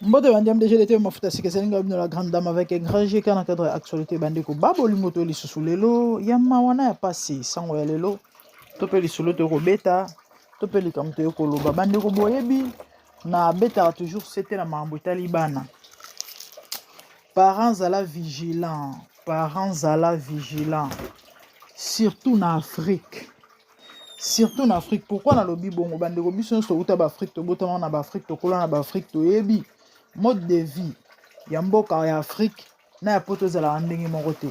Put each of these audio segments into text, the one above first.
Mbote bandi MDG de mafuta sika ezali ngai bino la grande dame avec un grand GK na cadre ya actualité. Bandeko ba bolingo to lisusu lelo ya mawa na ya pasi, sango ya lelo to mpe lisolo toyei kobeta to mpe likambo toyei koloba. Bandeko boyebi na betaka toujours sete na makambo etali bana. Parents zala vigilant, parents zala vigilant, surtout na Afrique. Surtout na Afrique. Pourquoi nalobi bongo? Bandeko, biso nyonso touta baAfrique, tobotama na baAfrique, tokola na baAfrique, toyebi mode de vie ya mboka ya Afrique na ya Poto ezalaka ndenge moko te.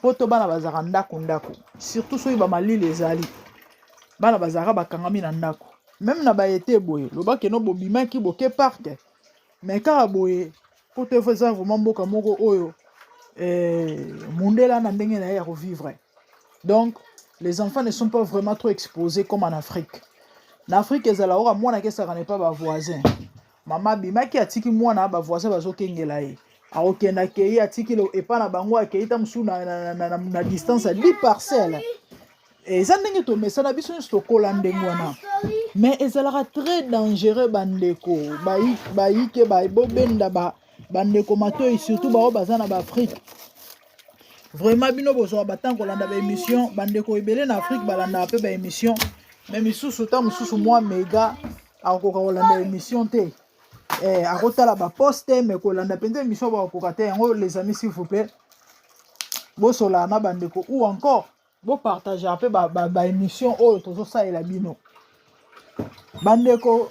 Poto bana bazalaka ndako ndako, surtout soki bamalili ezali, bana bazalaka bakangami na ndako. Même na baete boye, lobake no bobimaki boke parc, mais kaka boye Poto eza vraiment mboka moko oyo mundela na ndenge na ye ya kovivre. Donc les enfants ne sont pas vraiment trop exposés comme en Afrique. Na Afrique ezala oka mwana akesaka na epa bavoisin, mama abimaki atiki mwana, bavoisin bazokengela ye, akokende akei atiki epa na bango, akei ta mosusu na distance ya 10 parcelle. Eza ndenge tomesana, biso nyonso tokola ndenge wana, mais ezalaka très dangereux. Bandeko bayike bobenda bandeko matoi, surtout bao baza na baAfrique. Vraiment bino bozwaka batango kolanda baémission. Bandeko ebele na Afrique balandaka mpe baémission, mais misusu ta mosusu mwa mega akokoka kolanda émission te, akotala baposte, mais kolanda mpenza émission bakokoka te. Yango les amis, s'il vous plaît, bosolaka na bandeko ou encore bopartage mpe baémission oyo tozosalela bino, bandeko.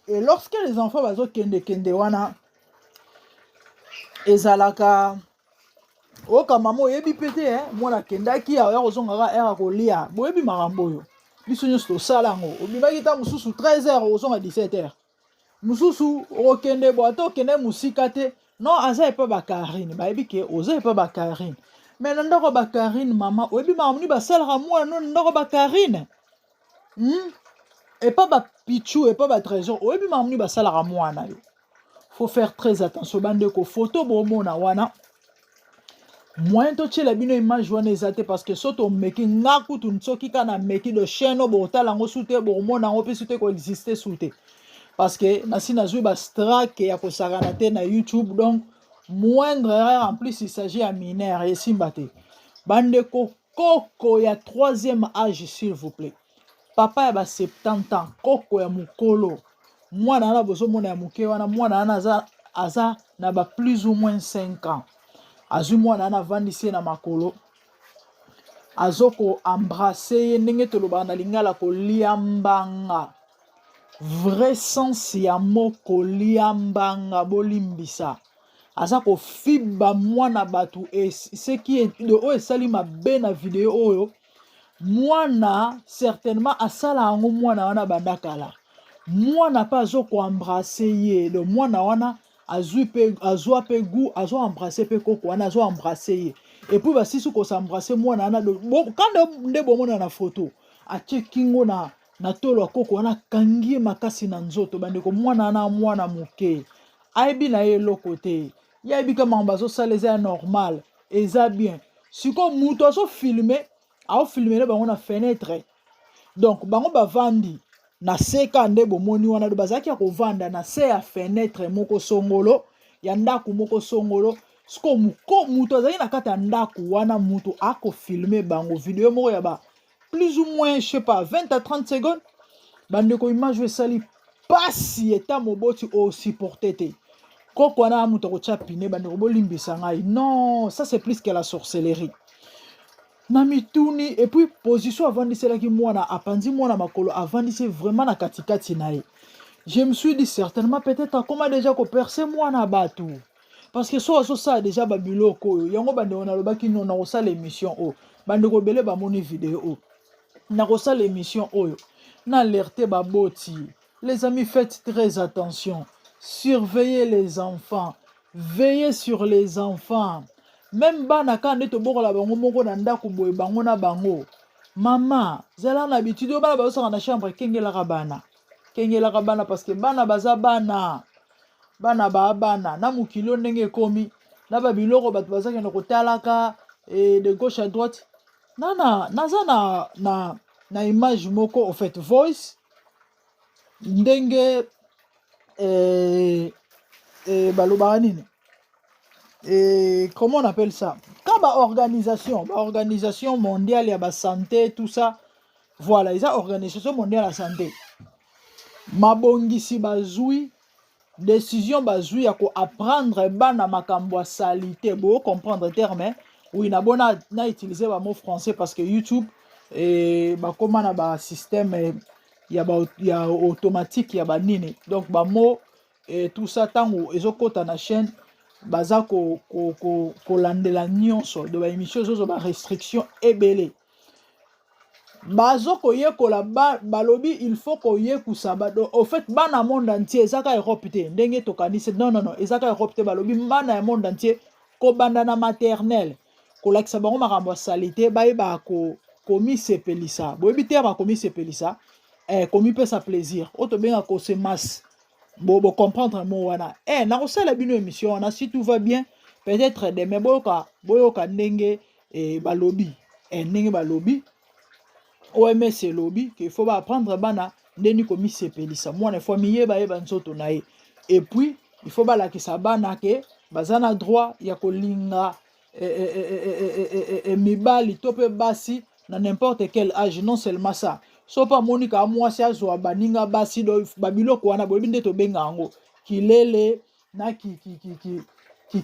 Et lorsque les enfants bazokendekende wana, ezalaka oyoka mama oyebi mpe te, mwana akendaki, aya kozongaka heure akolia. Boyebi makambo oyo biso nyonso tosala yango. Obimaki ta mosusu 13 heures, ozonga 17 heures. Mosusu okende bo ata okende mosika te, non, aza epa bakarine, bayebi ke oza epa bakarine. Mais na ndako ya bakarine, mama, oyebi makambo nini basalaka mwana no na ndako ya bakarine, Epa bapichu, epa batrésor, oyebi makambo nini basalaka mwana yo? Faut faire très attention, bandeko. Photo bomona wana, moyen totiela bino image wana eza te, parce que so tomeki, nga kutu soki ka nameki do chaîne oyo, bokotala yango su te, bokomona yango mpe su te, koexiste su te, parce que nasi nazwi bastrike ya kosakana te na YouTube. Donc moindre erreur, en plus il s'agit ya mineur, esimba te. Bandeko, koko ya troisième âge, s'il vous plaît, papa ya ba 70 ans, koko ya mokolo, mwana wana bozomona ya moke wana, mwana wana aza na ba plus ou moins 5 ans. Azwi mwana wana, avandisi ye na makolo, azokoembrasser ye, ndenge tolobaka na lingala, kolia mbanga. Vrai sens ya mo kolia mbanga, bolimbisa, aza kofiba mwana bato. Seki oyo esali mabe na video oyo, mwana certainement asala yango, mwana wana banda kala, mwana mpe azokoembrasser ye. Donc mwana wana azwi mpe, azwa mpe goût, azoembrasser mpe koko wana, azoembrasser ye. Et puis basisi kosembrasser, mwana wana kanda nde bomona na photo, atie kingo na tolo ya koko wana, akangi ye makasi na nzoto. Bandeko, mwana wana mwana moke, ayebi na ye eloko te, ye ayebi ka makambo azosala eza ya normal, eza bien. Sikoyo moto azofilmer, aofilmer bango na fenêtre. Donc bango bavandi na se ka nde bomoni wana, do bazalaki ya kovanda na se ya fenêtre moko songolo ya ndako moko songolo. Sikoyo moto azalaki na kati ya ndako wana, moto akofilmer bango video moko ya ba plus ou moins, je sais pas, 20 à 30 secondes. Bandeko, image oyo esali pasi, eta moboti osupporte te. Koko wana moto akotya pine. Bandeko, bolimbisa ngai, non, ça c'est plus que la sorcellerie. Na mituni, et puis position avandiselaki mwana, apanzi mwana makolo, avandisi vraiment na katikati na ye. Je me suis dit, certainement peut-être akoma déjà kopercer mwana bato, parce que so azosala déjà babiloko oyo yango. Bandeko, nalobaki no na kosala émission oyo. Bandeko ebele bamoni video oyo, na kosala émission oyo na alerte baboti. Les amis, faites très attention, surveillez les enfants, veillez sur les enfants. Même bana kaka nde tobokola bango moko na ndako boye, bango na bango, mama zala na habitude oyo bana bazosaka na chambre, kengelaka bana, kengelaka bana, parce que bana baza bana, bana baa bana na mokili oyo ndenge ekomi na babiloko bato bazakende kotalaka de gauche à droite. Nana naza na image moko, en fait voice, ndenge Balobaka nini? Comment on appelle ça? Quand baorganisation, baorganisation mondiale ya basanté, tout ça, voilà, eza Organisation mondiale ya santé. Mabongisi bazwi, décision bazwi ya koapprendre bana makambo ya saleté. Bocomprendre terme? Oui, nabona na utiliser bamot français parce que YouTube bakóma na basystème ya automatique ya banini, donc bamot et tout ça, ntango ezokɔta na chaîne, baza kolandela ko, ko nyonso. Do baémission ezozwa barestriction ebele. Bazo koyekola balobi il faut koyekusa au fait bana monde entier. Ezaka Europe te ndenge tokanisi. Non, non, non, ezaka Europe te. Balobi bana ya monde entier, kobanda na maternelle, kolakisa bango makambo ya saleté, bayebaka komisepelisa. Boyebi te ya bakomisepelisa, komipesa plaisir, oyo tobengaka kose masse. Bo bocomprendre mo wana. Nakosala bino émission wana si tout va bien, peut-être demain. Boyoka, boyoka ndenge balobi, ndenge balobi, OMS elobi ke faut baapprendre bana ndeni komisepelisa. Mwana il faut amiyeba, yeba nzoto na ye. Et puis il faut balakisa bana ke baza na droit ya kolinga mibali to mpe basi na n'importe quel âge. Non seulement ça, so mpe amoni kaka mwasi, azwa baninga basi. Do babiloko wana, boyebi nde tobenga yango kilele na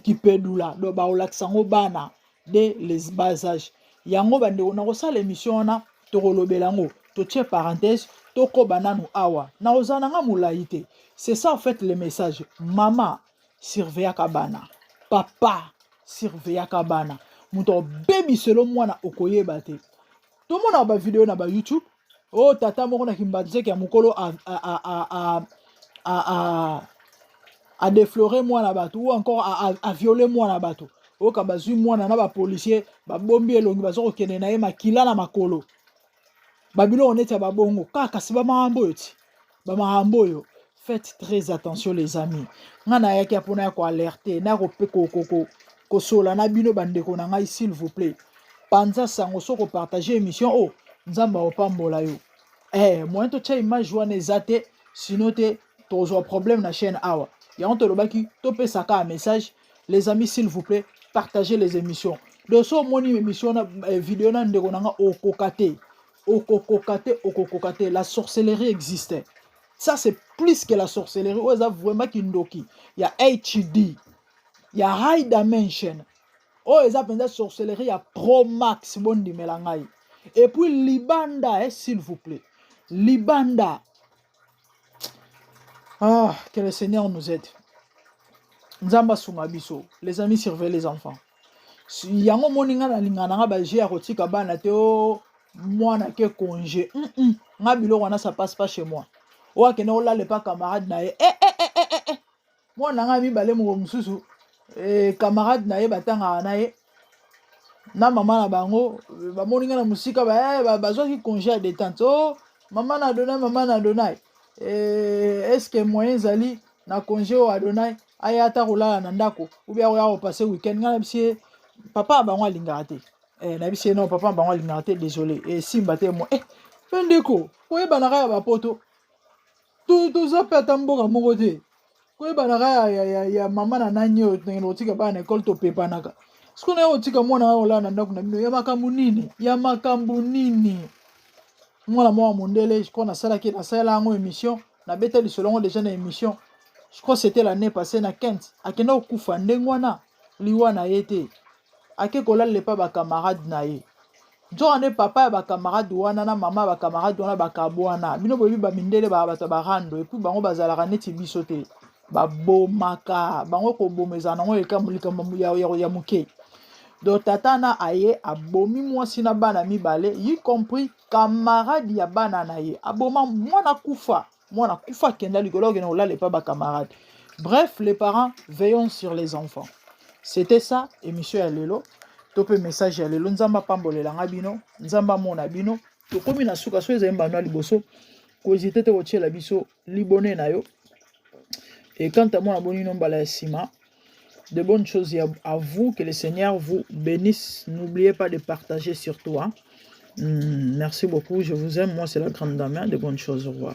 kipedula. Do baolakisa yango bana dès les bas âge. Yango bandeko, na kosala émission wana, tokolobela yango. Totie parenthèse, tokoba nanu awa. Na kozala na nga molai te. C'est ça en fait le message. Mama, surveillaka bana. Papa, surveillaka bana. Moto obebiselo mwana, okoyeba te. Tomonaka bavideo na baYouTube oyo, tata moko na Kimbanzeke ya mokolo adéflorer mwana bato ou encore avioler mwana bato. Oyoka, bazwi mwana na bapolicier, babombi elongi, baza kokende na ye, makila na makolo, babiloko neti ya babongo kaka. Kasi bamakambo oyo ti bamakambo oyo, faites très attention, les amis. Ngai nayaki mpona ya koalerter na kosola na bino, bandeko na ngai. S'il vous plaît, panza sango. Soki opartager émission oyo, Nzambe akopambola yo. Moyen totya image wana eza te, sino te tozwa problème na chaîne awa. Yango tolobaki topesaka ya message. Les amis, s'il vous plaît, partagez les émissions. Donc so omoni émission na vidéo na ndeko na nga, okoka te, okokoka te, okokoka te. La sorcellerie existe. Ça, c'est plus que la sorcellerie. Oyo eza vraiment kindoki ya HD, ya high dimension. Oyo eza mpenza sorcellerie ya pro max, bondimela ngai. Et puis libanda, s'il vous plaît, libanda. Ah, que le Seigneur nous aide. Nzambe asunga biso. Les amis, surveillez les enfants. Yango moni nga nalinga nanga baje ya kotika bana te. O mwana ke congé, Nga biloko wana, ça passe pas chez moi. Oyo akende kolala epa camarade na ye, eh. Mwana nga mibale, moko mosusu, camarade na ye, batangaka na ye na mama na bango, bamoni nga na mosika, bazwaki congé ya détente. O mama na Adonai, mama na Adonai, est ce que moyen ezali na congé oyo Adonai aya ata kolala na ndako ou bien akoya kopasser weekend? Ngai nayebisi ye, papa ya bango alingaka te. Nayebisi ye non, papa ya bango alingaka te, désolé, esimba te. Mo mpe ndeko, koyebanaka ya bapoto, toza mpe ata mboka moko te. Koyebanaka ya mama na nani oyo tokende kotika bana na ekole, topepanaka. Sikoyo naye kotika mwana oyo olala na ndako na bino, ya makambo nini? Ya makambo nini? Mwana moko ya mondele, je crois nasalaki, nasalela yango émission, nabeta lisolo yango déjà na émission, je crois c'était l'année passée na Kent. Akenda kokufa ndenge wana, liwa na ye te, ake kolala epa bacamarade na ye. Nzoka nde papa ya bacamarade wana na mama ya bacamarade wana bakabwana. Bino boyebi, bamindele baka bato ya barando. Et puis bango bazalaka neti biso te, babomaka bango. Koboma ezala nango likambo ya moke. Donc tata na aye abomi mwasi na bana mibale, y compris camarade ya bana na ye. Aboma mwana, kufa, mwana kufa, akenda likolo, akende kolala epa bacamarade. Bref, les parents, veillons sur les enfants. C'était ça émission ya lelo to mpe message ya lelo. Nzambe apambolelanga bino, Nzambe amona bino. Tokomi na suka. So ezali mbano ya liboso, kohésiter te kotiela biso libone na yo. Et quant à moi, naboni no mbala ya nsima. De bonnes choses à vous, que le Seigneur vous bénisse. N'oubliez pas de partager surtout, hein. Merci beaucoup, je vous aime. Moi, c'est la grande dame, hein. De bonnes choses, au revoir.